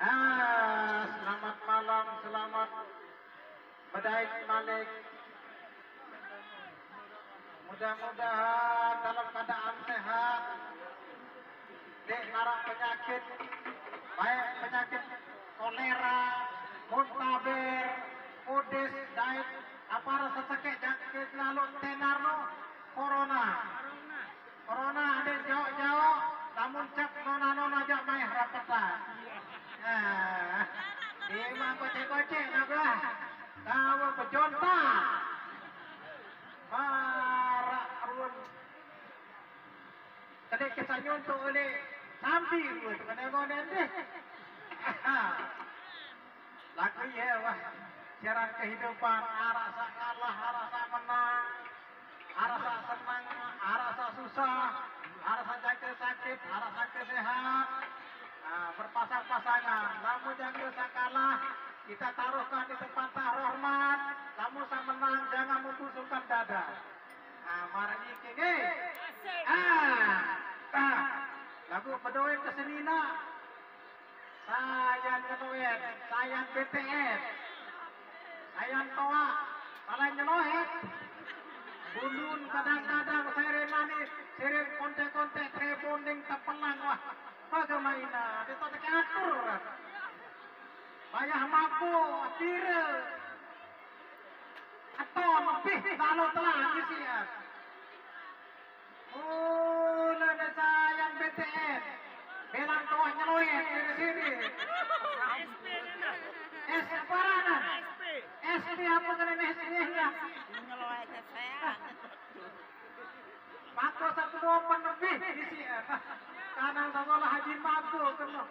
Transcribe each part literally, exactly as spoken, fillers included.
Ah, selamat malam, selamat bedait malik. Mudah-mudahan dalam keadaan sehat, dik narak penyakit, baik penyakit kolera, muntaber, kudis, dait, apa rasa sakit jangkit lalu tenar no, corona. Corona ada jauh-jauh, namun cak nona-nona jak main rapetan. Nah, di mah kocek-kocek nak lah. Tawa pejonta. Marak ruan. Tadi kisah nyontok oleh sambil ruan. Kena kau nanti. Lagu ya, wah. Siaran kehidupan, arasa kalah, arasa menang, arasa senang, arasa susah, arasa jangka sakit, arasa kesehat. Nah, berpasang-pasangan. Lamun jangka sakalah, kita taruhkan di tempat tak hormat. Lamun sa menang, jangan membusungkan dada. Nah, marah ini, ah, ah, lagu pedoin ke sini nak. Sayan ketuet, sayan B T S, sayan toa, sayan nyeloet. Bulun kadang-kadang seren nani, seren kontek-kontek, rebonding tepelang, wah, bagaimana? Itu tekatur. Payah mampu, pire. Atau lebih, lalu telah, isi ya. Oh, nada sayang B T S. Belang toh nyeloet dari sini. S P nana. S P. S P apa kena S P ya? Nyeloet saya. Mako satu open lebih isi ya. Kadang sekolah haji mako kena.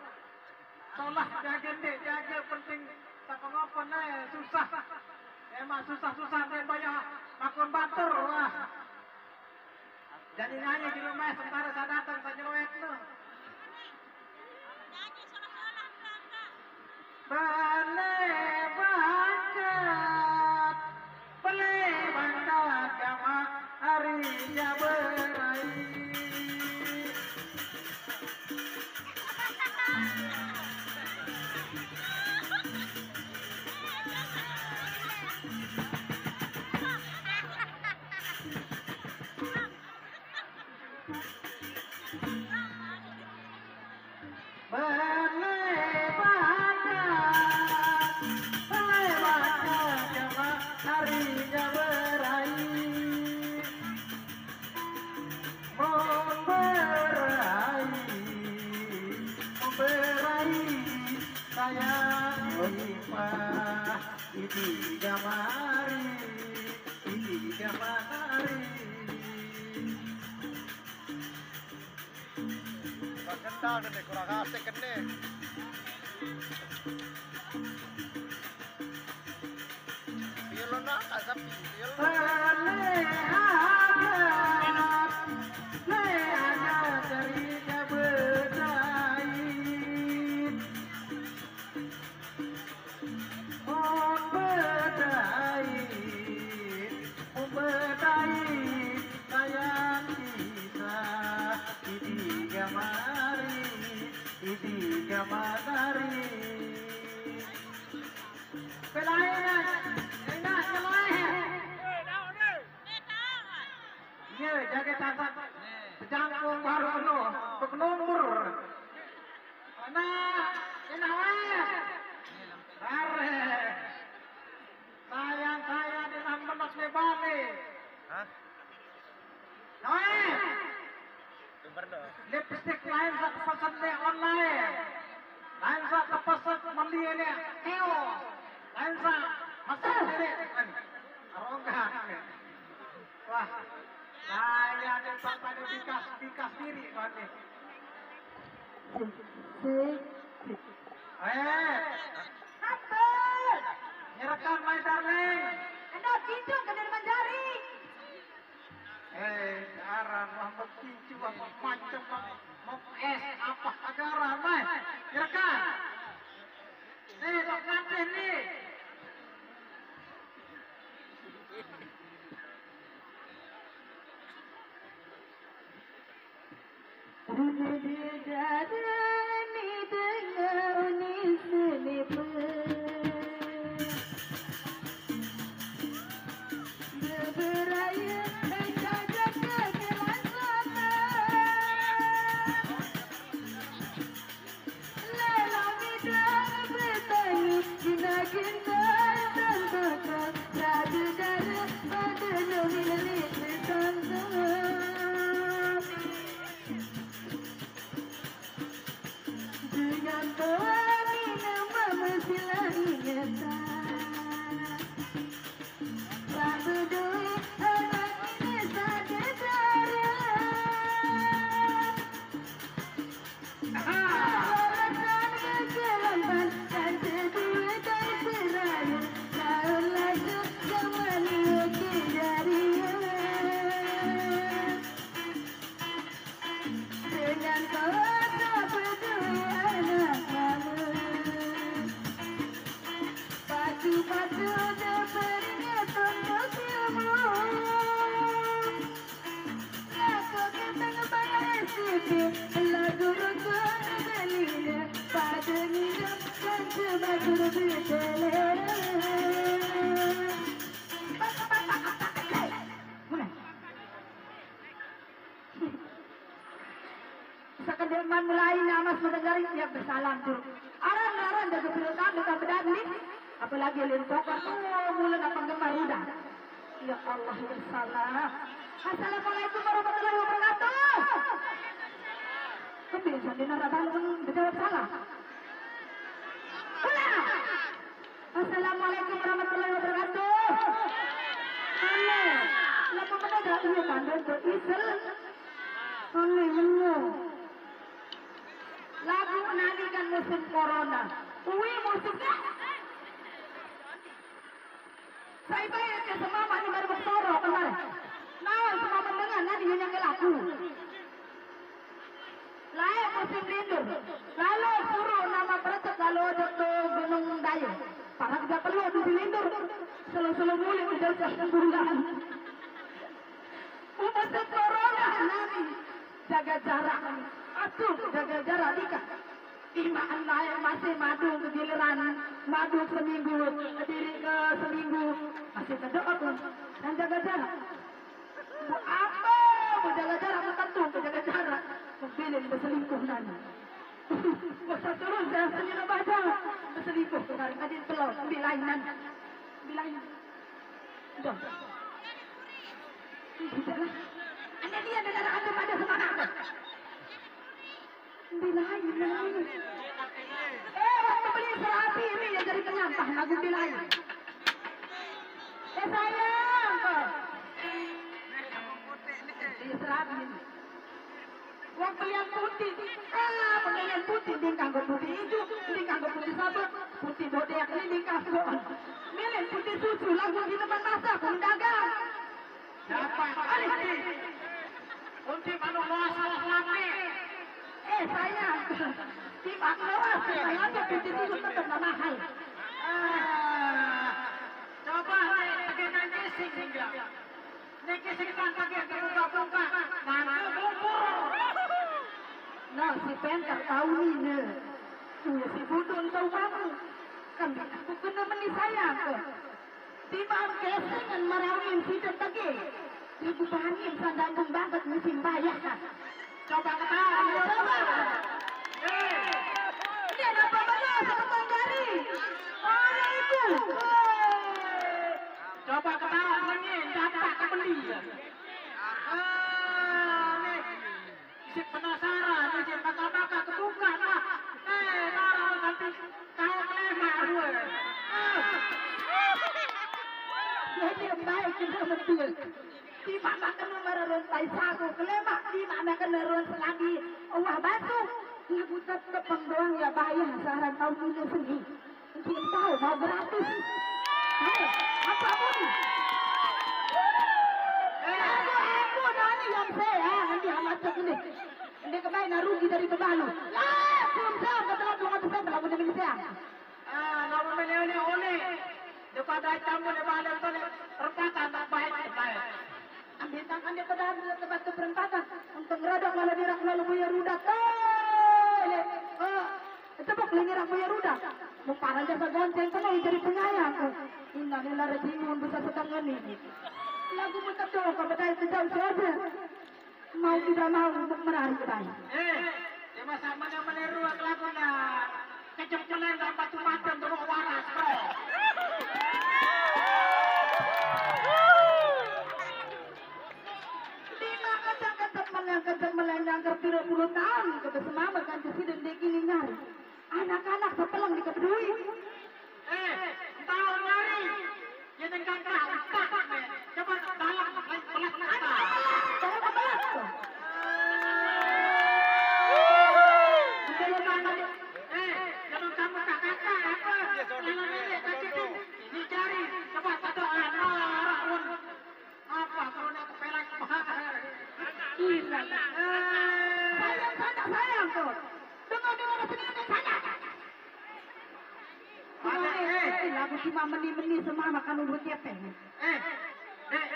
Sekolah jaga dek, jaga penting. Sapa ngopo ne susah. Emang susah-susah dia bayar makon batur. Wah. Jadi nyanyi di rumah sementara saya datang, saya nyeloet no. Bale banget. Berai, memberai, memberai sayang limpah. Ini gamari, ini gamari. Kurang kental nih, kurang asik nih. Piala nak tak sapi, piala. Leh aja, leh aja cerita bedai. Mun bedai, mun bedai, sayang kita, idi gamari, idi gamari. Belain, enak, belain. Iya, jaga catat. Pejangkung baru penuh, untuk nombor. Mana? Enak, weh. Are. Sayang saya di enam belas di Bali. Hah? Noe. Lipstick lain sa pesen di online. Lain sa pesen meli di kios. Lain sa mesen di rongga. Wah, saya ni tak pada bikas, bikas diri, Bani. Eh. Apa? Nyerekam, my darling. Anda cincong ke dari manjari. Eh, sekarang wah bercincong, wah macam, wah, wah es apa ajaran, mai. Nyerekam. Nih, tak nanti nih. Bidadari dengan seni pun beberaya menjaga keberlangsungan. Lelah bidang bertani, gina-gina dan bakal, raja dara pada noni lelit bertangkap. Dengan tuan ini mama silani ngetak. Rabu duit anak ini saja dara. Patu-patu dah beringat untuk ilmu. Lagu kentang bakal S T P, lagu rukun Dalila, pada nginum dan sebatur bertelera. Mulai. Sekedar mulai nama sebentar ya bersalam tu. Aran-aran jaga pilotan dekat bedani. Apalagi lintokar. Oh, mula nak penggemar udah. Ya Allah, ya salah. Assalamualaikum warahmatullahi wabarakatuh. Kembali saya dengar abang menjawab salah. Ulang. Assalamualaikum warahmatullahi wabarakatuh. Aneh. Lama mendadak iya kan, Isel. Aneh, menung. Lagu menantikan musim corona. Ui, musimnya. Saya bayar ke semama ni baru bersorok kemarin. Nah, semama dengan nanti yang laku. Lae musim lindur. Lalu suruh nama peretek lalu ada ke Gunung Daya. Para juga perlu di lindur. Selalu-selalu mulai udah sebulan. Umat corona nani jaga jarak. Atuh jaga jarak dika. Imaan lae masih madu ke giliran madu seminggu diri ke seminggu masih kedok dan jaga jarak. Apa mau jaga jarak tertentu ke jaga jarak. Mobilin berselingkuh nani. Masa terus saya sendiri baca berselingkuh kemarin ada telur ambil lainan. Ambil lainan. Sudahlah. Ini dia negara ada pada semangat. Bilai, bilai. Eh, waktu beli serapi ini ya jadi penyantah lagu bilai. Eh, sayang, kok. Di serapi ini. Wong pilihan putih. Ah, pilihan putih, dia kanggo putih hijau, dia kanggo putih sabut, putih bodek ini dia kanggo. Milih putih susu, lagu di depan masa, pun dagang. Siapa? Kunci. Kunci manuk loas, loas laki. Eh, sayang. Timbang loas, laki putih susu tetap mahal. Ah, coba nih, tegekan gising, tinggal. Niki sing pantake buka-buka, mangke bubur. Nah, si Penter tahu nih, ne. Iya, si Budun tahu kamu. Kan aku kena meni sayang ke. Timbang kesengan marawin si Tege. Ibu panin sandang banget musim bayar. Coba ketawa, coba. Eh. Ini ada apa benar sama Bang Gari? Mana itu? Coba ketawa, ini dapat kebeli. Ah, nih. Isik penasaran, isik maka-maka kebuka, nah. Eh, marah nanti tahu kelema gue. Ah. Jadi yang baik kita betul. Di mana kena mararon tai sago kelema, di mana kena ron selagi Allah bantu. Ibu tetep pengdoang ya bayar saran tahun ini sendiri. Dia tahu mau gratis. Hei, apa pun? Aku, aku nani yang saya, ini amat cek ini. Ini kemarin rugi dari pembalu. Lah, belum saya, kebetulan dua ratus saya, belum ada saya. Ah, nama mene-mene one. Depan tamu, depan ada tole. Perempatan, tak baik, tak baik. Ambil tangan dia pada tempat ke perempatan. Untuk ngeradang malah dirak lalu buaya rudat. Tole. Oh, tepuk lagi rak buaya rudat. Muparan jasa gonceng, penuh jadi penyayang. Innalillahi rajiun, bisa setengah ini. Lagu muter dong, kau bedai kejam saja. Mau tidak mau, untuk merari bedai. Eh, dia masa mana meniru lagu nak. Kejempelan dan batu mata untuk waras, bro. Lima kejang-kejang meleng, kejang meleng, nyangker pira puluh tahun, kebesemama kan si dan deki nyari. Anak-anak sepeleng dikepedui. Eh, entah nyari. Ya, tengkang kau, tak, tak, eh. Coba dalam, eh, pelat mata. Jangan kebelat. Jangan kamu, eh, jangan kamu tak kata apa. Jangan ini, tak itu. Ini jari, coba tak ada, eh, marah pun. Apa, kalau nak kepelak, mahal. Iya. Eh. Sayang, sayang, sayang, tuh. Dengar, dengar, dengar, dengar, sayang. Ada, eh. Eh, lagu cuma meni-meni semua makan urut kepeng. Eh, Dek.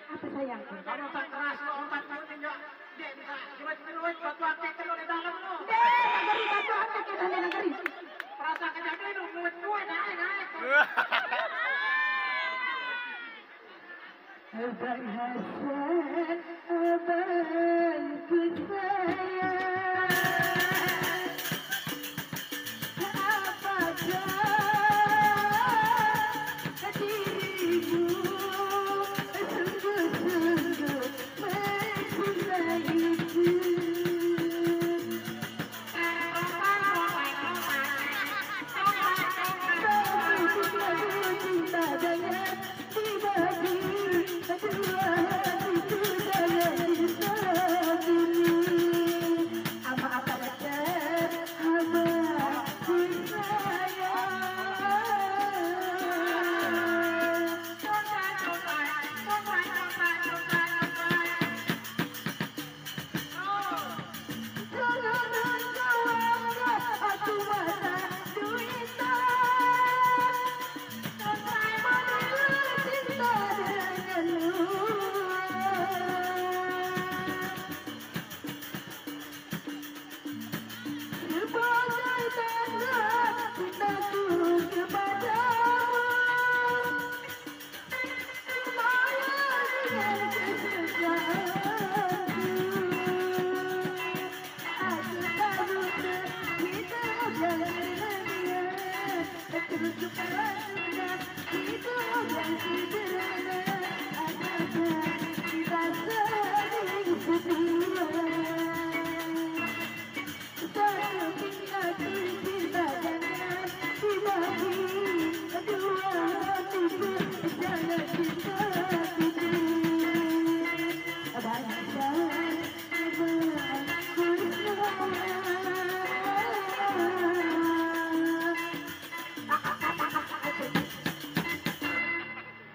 Apa sayang? Kamu tak keras lo, obat kamu tinggal. Dek, enggak. Jeruit-jeruit, batu akik kan di dalam lo. Dek, negeri batu akik kan di negeri. Perasaan kejadian lo, muat-muat, naik, naik. Abang Hasan, abangku sayang, apakah dirimu sungguh-sungguh mencintaiku?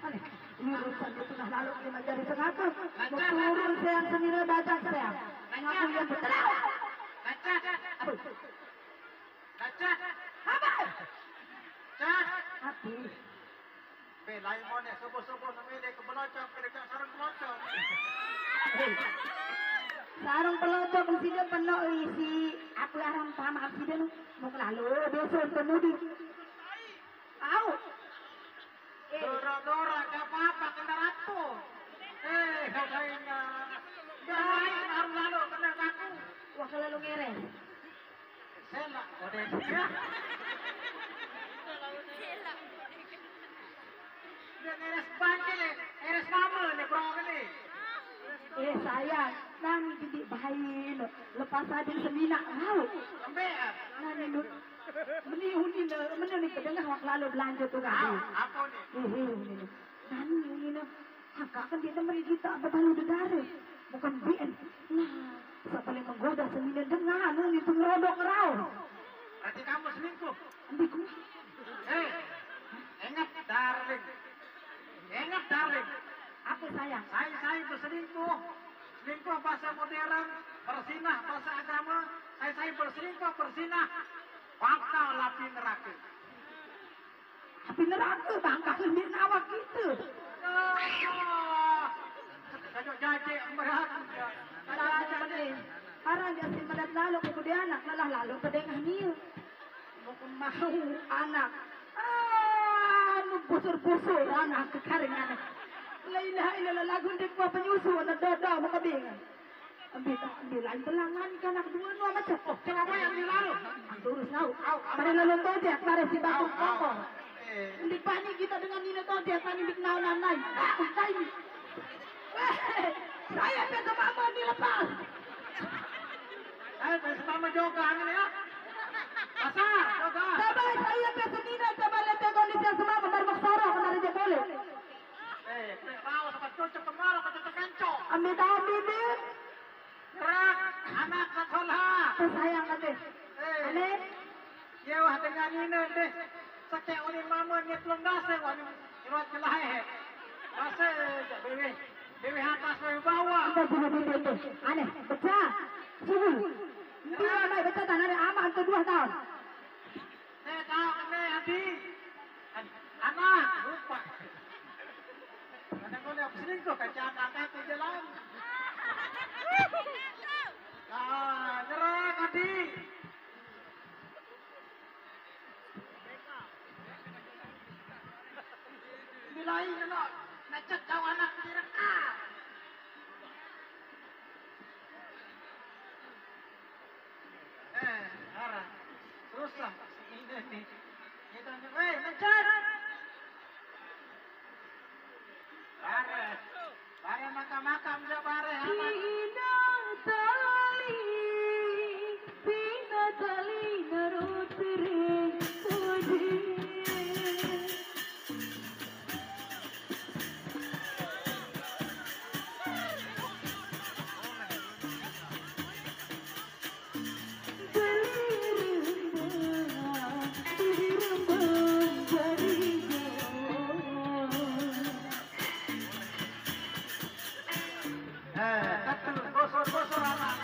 Aneh, ini urusan di tengah lalu ini menjadi sengatan. Mau turun saya sendiri baca saya. Ngaku yang betul. Apa? Apa? Apa? Be, lain mone, subuh-subuh namanya dia ke belocong, kerja sarung belocong. Sarung pelocong sini penuh isi apa orang sama sini mau kelalu besok temudi. Au. Eh. Dora-dora, gak apa-apa, kena ratu. Eh, gak ingat. Gak lain, baru lalu, kena kaku. Wah, kalau lu ngeres. Selak, kode dia. Dia ngeres bangke, ngeres mama nih, bro, nih. Eh, sayang, nang didik bahin. Lepas adil semina, mau. Sampai, ya? Nang ini. Meni uni ne, meni ni kedengah wak lalu belanja tu kan. Au, apa ni? Hehe, uni ne. Nani uni ne? Haka kan dia teman kita bebalu dedara. Bukan B N. Nah, siapa yang menggoda semina dengah anu ni tu ngerodok ngerau. Berarti kamu selingkuh? Ambil ku. Eh, ingat, darling. Ingat, darling. Apa, sayang? Saya, saya berselingkuh. Selingkuh bahasa modern, berzinah bahasa agama. Saya, saya berselingkuh, berzinah. Bakal api neraka. Api neraka, bangka lembik nawak kita. Ah, kajuk jajik berat. Lagu benih. Arang dia si medat lalu ke dia anak, lelah lalu ke dengah nia. Mau ke mau anak. Ah, nu busur-busur anak ke karing anak. La ilaha illallah, lagu ndik kuah penyusu, anak dodo mau kebingan. Ambil tak ambil lain telangan ikan anak dua nu macam. Oh, coba apa yang dilalu? Lurus laut. Au, au. Pada lalu tojek, pada si batu. Au, au. Kotor. Eh. Ndik panik kita dengan nina tojek, panik ndik naon lain. Aku tanya. Eh, saya kata mama ni lepas. Saya kata mama jogang ini ya. Pasar, jogang. Coba saya kata nina, coba lihat kondisi semua, benar maksara, benar aja boleh. Eh, mau sama cocok kemarin, sama cocok kencok. Ambil tahu, Bibi. Gerak, anak sekolah. Tuh sayang, Ade. Eh. Ane? Iya, wah, dengan ini deh. Sekek uni mama ni belum dasar, wah, ni iwat jelah, eh. Masa, jak bebeh. Bebeh atas, bebeh bawah. Udah, udah, udah, udah. Ane, pecah. Sini. Dia naik pecah tanah, ada aman tuh dua tahun. Saya tahu, Ane, Adi. Anak, lupa. Anak kau dah selingkuh, kacang kakak ke jalan. Ah, nyerah, Adi. Bilai kena, nak cek kau anak direkam. Eh, arah. Susah. Ini nih. Kita nih, weh, mencar. Bare. Bare makam-makam je bare, aman. Pina tali, pina tali narut ring kudi. Eh, katu, bosor-bosor anak.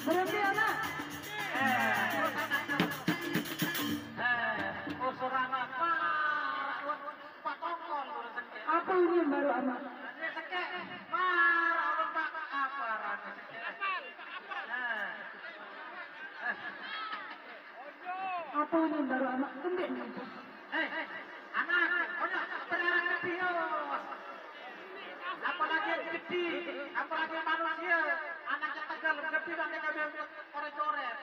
Berhenti, anak. Eh, eh, usuran apa? Patongkol udah sekek. Apa ini yang baru, Ama? Ini sekek. Marah orang tak apa rame sekek. Nah. Eh. Apa ini yang baru, Ama? Kembali nih. Eh, anak, ojo berharap lebih yo. Apalagi yang gede, apalagi manusia, anaknya tegal, gede nanti kami coret-coret.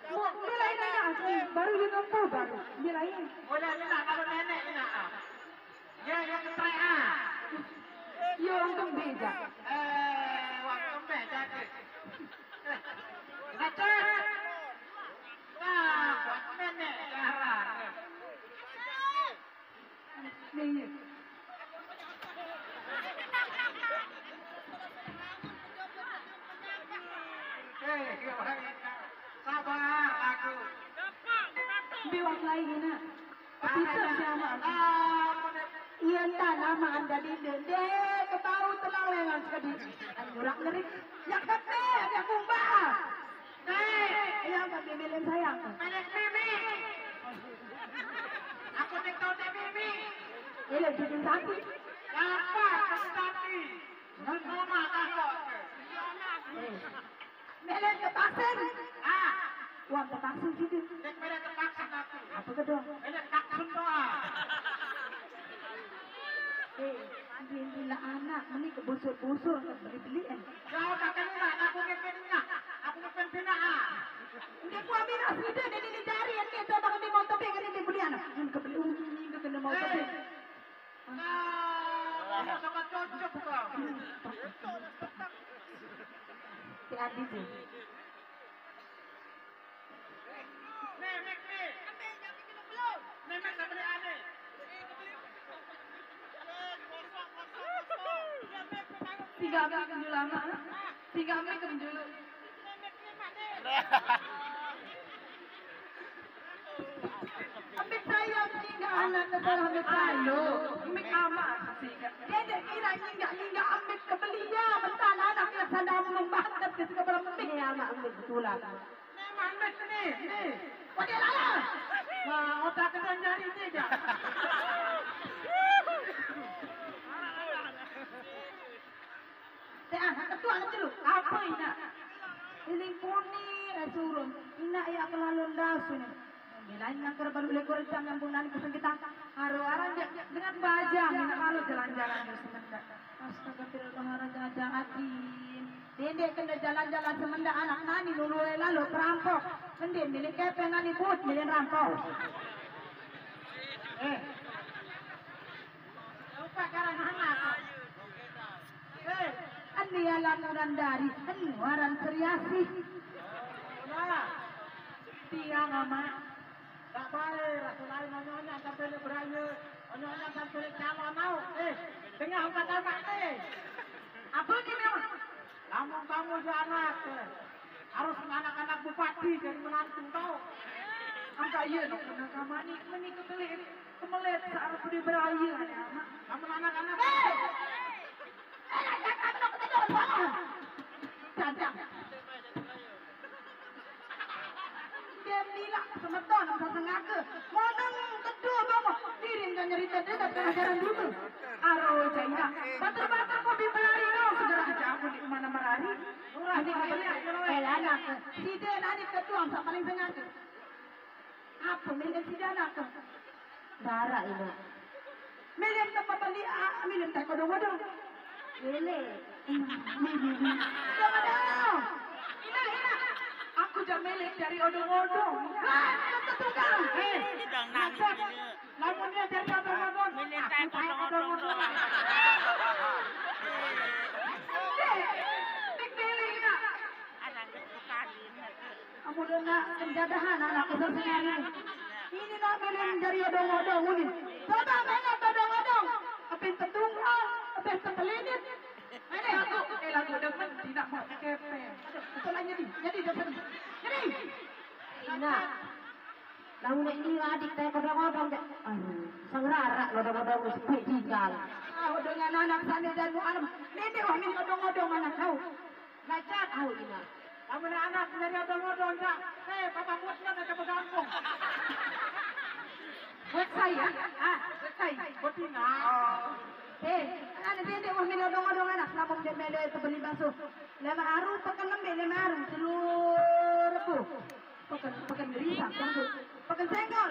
Bu, bilain aja, asli. Baru juga baru. Bilain. Boleh ini nak, kalau nenek ini nak. Ya, ya, ketrek, ah. Ya, orang kembe, Jak. Eh, wong kembe, jadi. Eh, lecet. Wah, buat nenek, jarang. Nih, nih. Eh, sabar, aku. Biwak lagi, nak. Kita siapa? Iya, entah nama anda di dende, kebau telang lengan sekali. Anjurak ngeri. Ya, kete, ya, kumbah. Nek, iya, Mbak Mimi, Lin, sayang. Melek Mimi. Aku nek tau nek Mimi. Iya, jadi sapi. Apa? Sapi. Mama takut. Eh. Melek kepaksen. Ah. Wah, kepaksen gitu. Nek melek kepaksen aku. Apa kedong? Melek taksun doang. Eh, bila anak, meni kebusur-busur, beli-beli, eh. Jauh tak kena, aku ngepen nah. Aku ngepen pina, ah. Ndeku amina sida dadi dicari ente coba ngendi mau tebing ngendi bulian. Mun kebeli umi ngendi kena mau tebing. Nah, sama cocok kau. Si Adi sih. Nih, Mik, nih. Nih, Mik, tak beli aneh. Tiga kali dulu lama. Tiga kali dulu. Amit sayang singgah anak ke dalam ayo. Amit amat singgah. Dia dek kira singgah singgah amit ke belia bentar anak yang sadar membangkit ke segala beremik. Ini anak amit tulang. Nih amit nih nih. Kau dia lala. Wah otak kena jari tidak. Teh ah, ketua aja lu. Apa ina? Iling kuni eh, surun. Ina ya kelalun dasu nih. Bilain nang kerba dulu kurang jam yang bulan kesengkitan. Haro arang je dengan bajang ina kalau jalan-jalan di semendak. Astagfirullahaladzim. Dendek kena jalan-jalan semendak anak nani nulu lalu perampok. Mending milik kepeng nani but milik rampok. Eh. Lupa karang anak. Eh, anu ya lamunan dari anu aran seriasi. Nah, tiang ama. Tak baik, rasa lain onyonya sampai le beraya, onyonya sampai le calon tau. Eh, tengah empat anak eh. Apa ni memang? Lamun kamu je anak, eh, harus anak-anak bupati jadi menantu tau. Angka iya nak kena sama ni, meni kekelit, kemelet, searah pudi beraya ni ama. Lamun anak-anak. Eh! Jangan. Dia bilang semeton sesengaka. Moneng kedua mama. Diri enggak nyerita dia tak pelajaran dulu. Aro jaina. Batur-batur kopi melari no segera aja aku di mana melari. Ini kaya eh anak. Si dia nani ketua tak paling sengaka. Apa milik si dia anak? Dara ilo. Milik tempat beli ah, milik tak kodong-kodong. Milik. Kodong-kodong. Ina, ina. Aku jam milik dari odong-odong. Ah, itu tukang. Eh, ngajak. Lamunnya dari odong-odong. Milik tak kodong-kodong. Eh, dik milik ina. Anak itu kali. Amun nak penjadahan anak besar sendiri. Ini nak milik dari odong-odong ini. Coba banget odong-odong. Apin tetung ah. Tebelin. Ini lagu, eh, lagu demen tidak mau kepe. Aduh, betul aja nih. Jadi udah sering. Jadi. Ina. Lamun ini adik teh kodong-kodong, ja-, aduh, sangrara kodong-kodong sepi tinggal. Ah, dengan anak sana dan mu alam. Nende wah min kodong-kodong anak kau. Macet. Au, Ina. Kamu na anak nyari odong-odong, Cak. Eh, papa buat kan ada begampung. Buat saya? Ah, buat saya. Buat Ina. Oh. Eh, kan ada dia, dia wah min odong-odong anak, selama dia mele itu beli bakso. Lima aru, pekan lembe, lima aru, seluruh rebu. Pekan, pekan gerisang, dangdut. Pekan senggol.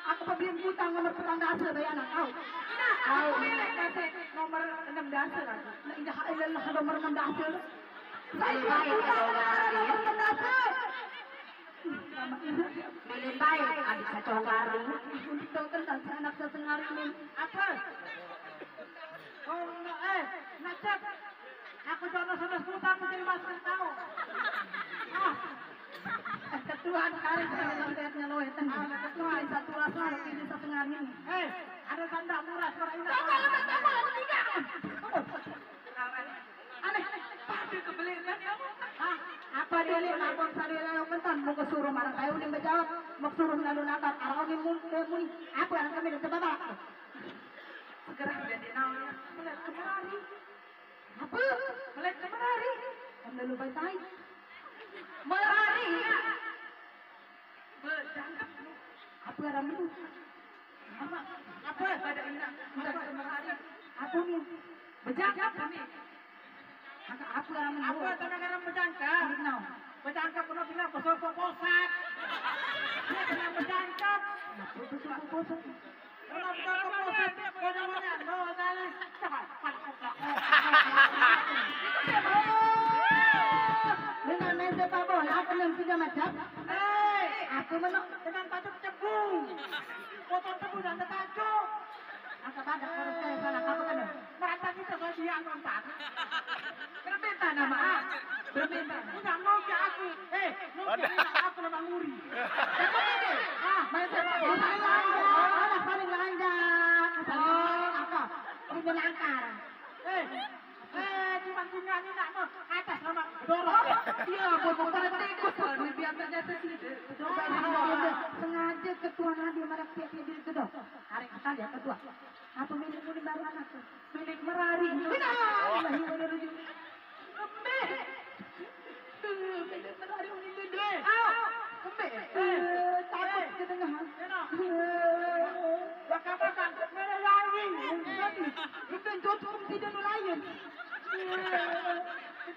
Aku pembeli utang nomor petang dasar, bayar anak kau. Ina, au, aku milik kasih nomor enam dasar aku. La ilaha illallah, nomor enam dasar. Saya utang nomor enam dasar. Milih baik, adik sacongkari. Untuk tahu tentang anak sesengari ini. Apa? Oh, enggak, eh, macet. Aku jono sudah utang menjadi masker kau. Ah. Ketua hari saya nontonnya loh itu. Ah, ketua. Satu rasa ini satu hari ini. Eh, ada tanda murah suara ini. Jangan, jangan, jangan, jangan. Aneh, tapi kebelin kan kamu? Hah? Apa dia lihat lapor saya lalu mentan mau kesuruh marah kayu udah menjawab mau kesuruh lalu natar arah ini mun eh, muni apa anak kami udah bapak segera jadi naon melihat kemari apa melihat kemari kamu lalu baik merari ya berjangkep apa orang itu apa apa pada ina bukan kemari apa nih berjangkep nih Maka aku orang apa tanah garam berjangkep? Berjangkep pernah bilang besar kok posat. Dia pernah berjangkep. Besar kok posat. Pernah besar kok posat. Kau jangan yang no tadi. Cepat. Dengan main sepak bola aku yang sudah macam. Hei, aku menang dengan batu cebu. Potong cebu dan tertajuk. Angka badak harus saya salah apa kan? Merata kita saya dia nonton. Berminta nama ah. Berminta. Udah mau ke aku. Eh, mau ke aku nama nguri. Ah, main sepak bola. Paling lanjang. Paling lanjang. Paling apa? Paling menangkar. Eh, eh, cuma tinggal ini nak mau atas nama dorong. Iya, buat bukan tikus. Biar ternyata sih. Coba sengaja ketua nadi merek tiap dia gedor. Tarik sekali ya ketua. Apa milikmu ini baru anak tuh? Milik merari. Tidak. Kembe. Kembe merari ini gede. Au. Kembe. Eh, takut kedengaran. Bakal-bakal. Merari. Itu jodoh tidak lain.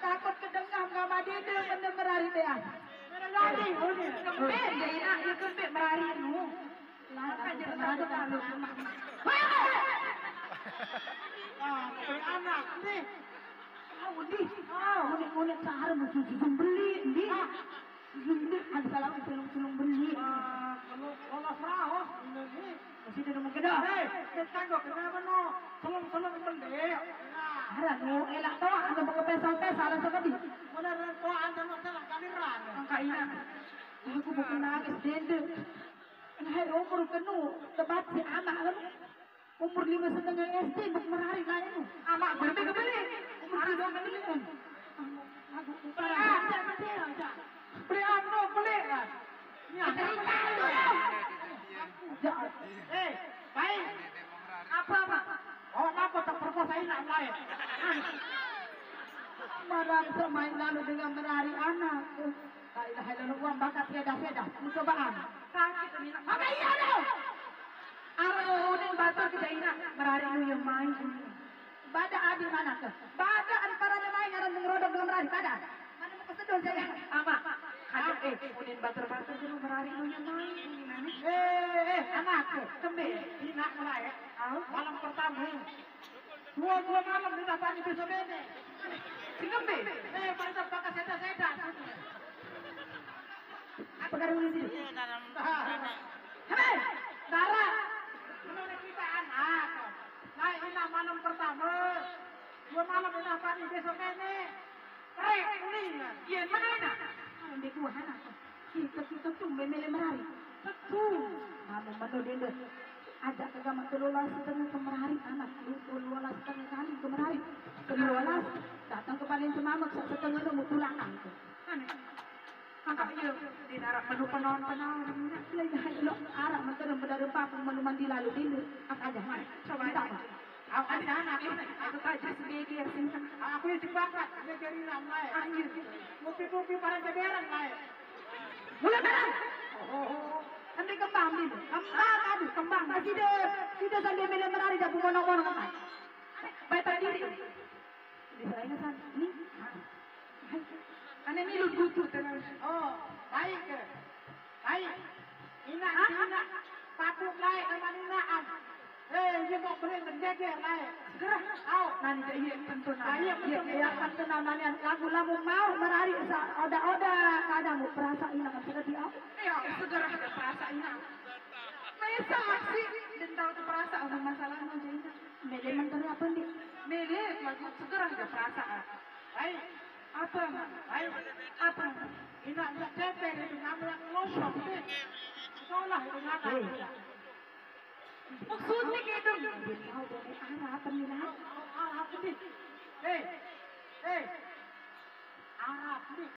Takut kedengaran sama dia, dia bener merari deh. Merari. Kembe, dia enak, dia kembe merari. Anak, anak, nih. Kau, nih. Unik-unik cara mau susu beli, nih. Susu beli, ada salah sulung-sulung beli. Kalau raos, ini. Masih ada mau gedor. Hei, kita kok kenapa no? Sulung-sulung beli. Ada no, elak toh, ada mau kepesal-pesal, ada sekali. Mana ada toh, ada masalah kaliran. Angka ini. Aku bukan nangis, dende. Nah, umur kenu, debat si anak kan. Umur lima setengah S D, buk merari kayaknya. Anak gue beli. Umur tiga beli kan. Aku, aku, beli anu, beli kan. Ya. Eh, baik. Apa, apa? Oh, apa tak perkosa ini lain? Marah sama lalu dengan merari anak. La ilaha illallah, uang bakat seda-seda. Percobaan. Sakit ini. Maka iya dong. Aro unin batur ke daina merari nu yang main. Bada adi mana ke? Bada antara nu main ngaran mengerodok dengan merari bada. Mana mau kesedot saya? Ama. Ada eh unin batur-batur dulu merari nu yang main. Eh, eh, anak ke? Kembe. Ina mulai. Au. Malam pertama. Dua, dua malam minta tanya bisa bene. Singembe. Eh, pada pakai seda-seda. Apa kadang ini? Hei, Dara. Menurut kita anak. Nah, ini malam pertama. Dua malam minta tanya bisa bene. Rek, kuning. Iya, mana enak? Di kuah anak. Kita, kita tuh memilih merari. Betul. Mama, mama, dende. Ajak ke gamaq telu olas setengah ke merariq anak. Lu telu olas setengah kali ke merariq. Telu olas dateng ke balen semamek, saq setengah lu mau pulang. Aneh. Angkaq iye, ndeq araq menu penonton, ah, orang minaq. Lah, iya, lo araq menterem bedare papung menu mandi lalu dulu. Angkaq aja. Coba aja. Aku aja anak, aku aja segeger sih. Aku yang sepakat, dia jadi namai. Anjir. Ngopi-ngopi para jaberan, mai. Mulai barang. Oh, nanti kembang nih. Kembang, aduh, kembang. Nah, side, side sambil milih merari, dah, bumono-mono. Baik, berdiri. Di sana, sana. Ini. Ane milu butuh terus. Oh, baik ke? Baik. Inaq, hah? Inaq. Papuk laeq sama inaqan. Eh, dia mau beli menjejer laeq. Gerah. Au. Nani jaq iye tentu nani. Ayo, iye, betul, iye, betul. Tentu nani. Lagu lamun mau merariq sa oda-oda, kadang mau perasa inaqan sedih, au. Iya, segerah dia perasa inaq. Mesaq sih, den tao perasa apa masalah mau jadi. Mele menteri apa, Ndik? Mele lagu segerah dia perasa. Baik. Apa, Mak? Baik. Apa? Inaq ndak ceper itu ngambil yang ngelosok, Ndik. Salah itu ngatak. Eh. Maksudnya gitu. Dia tahu dari Arab, apa nih, Nat? Arab, Ndik. Eh. Eh. Arab, Ndik.